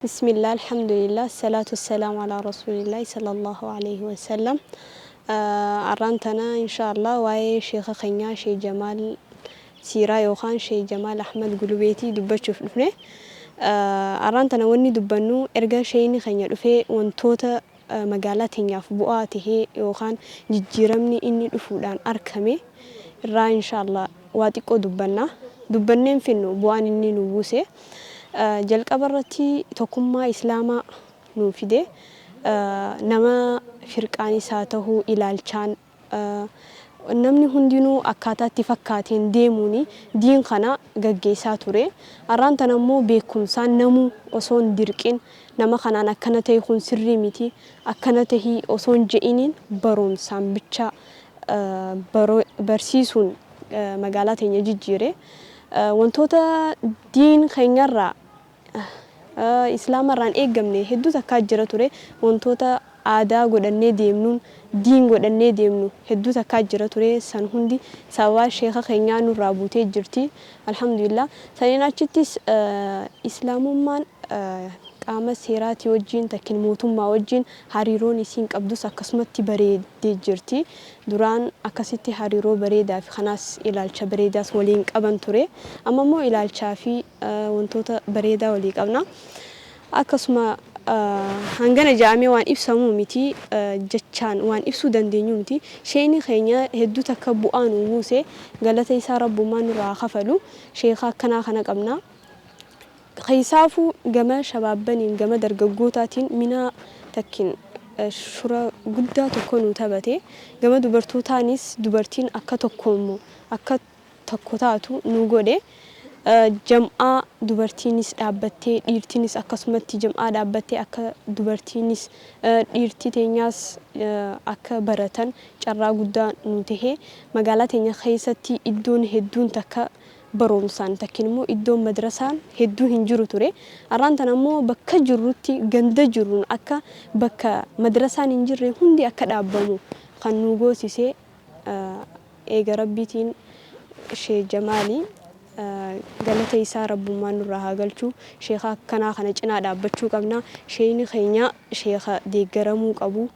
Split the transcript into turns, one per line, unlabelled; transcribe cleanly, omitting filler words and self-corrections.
Bismillah, alhamdulillah, salaatu wassalamu ala rasuulillahi sallallahu alayhi wasallam. Arraan tana insha Allah waa'ee sheeka keenyaa Shee Jamaal Siiraa yookaan Shee Jamaal Ahmad Gulubeetii dubbachuuf dhufne. Arraan tana wanni dubbannu erga sheeyni keenya dhufee wantoota magaalaa teenyaaf bu'aa tahee yookaan jijjiiramni inni dhufuudhaan arkame irraa insha Allah waa xiqqoo dubbanna. Dubbannee hin finnu bu'aan inni nu buuse. Jalqaba irratti tokkummaa Islaamaa nuu fide. Nama firqaanis haa ta'u ilaalchaan namni hundinuu akkaataa itti fakkaateen deemuun diin kana gaggeessaa ture. Arraan tana immoo beekumsaan namuu osoo hin dirqin, nama kanaan akkana tahi, kun sirrii miti, akkana tahi osoo hin je'iniin, barumsaan bicha barsiisuun magaalaa teenya jijjiire. Wantoota diin keenyarraa, Islaamarraa hin eeggamne hedduu takkaa jira ture. Wantoota aadaa godhannee deemnuun diin godhannee deemnu hedduu takkaa jira ture. San hundi sababaa sheeka keenyaa nurraa buutee jirti. Alhamdulillah. Saniin achittis Islaamummaan qaama seeraatii wajjin takkin mootummaa wajjin hariiroon isiin qabdus akkasumatti bareeddee jirti. Duraan akkasitti hariiroo bareedaa fi kanaas ilaalcha bareedaas waliin qaban ture. Amma immoo ilaalchaa fi wantoota bareedaa walii qabna. Akkasuma hangana ja'amee waan ibsamuu miti, jechaan waan ibsuu dandeenyu miti. Sheeyni keenya hedduu takka bu'aa nuu buuse, galata isaa Rabbummaan nurraa haa kafalu. Sheeka akkanaa kana qabna. Keessaafuu gama shabaabbaniin, gama dargaggootaatiin minaa takkin shura guddaa tokko nuu taphate. Gama dubartootaanis dubartiin akka tokkoommu, akka tokko taatu nu godhe. Jam'aa dubartiinis dhaabbattee, dhiirtinis akkasumatti jam'aa dhaabbattee, akka dubartiinis dhiirti teenyaas akka baratan carraa guddaa nu tahe. Magaalaa teenya keessatti iddoon hedduun takka barumsaan takkin immoo iddoon madrasaan hedduu hin jiru ture. Arraan tana immoo bakka jirrutti, ganda jirruun akka bakka madrasaan hin jirre hundi akka dhaabbamu kan nu goosise eega Rabbiitiin Shee Jamaali. Galata isaa Rabbummaan nurraa haa galchu. Sheeka akkanaa kana cinaa dhaabbachuu qabna. Sheeyni keenya sheeka deeggaramuu qabu.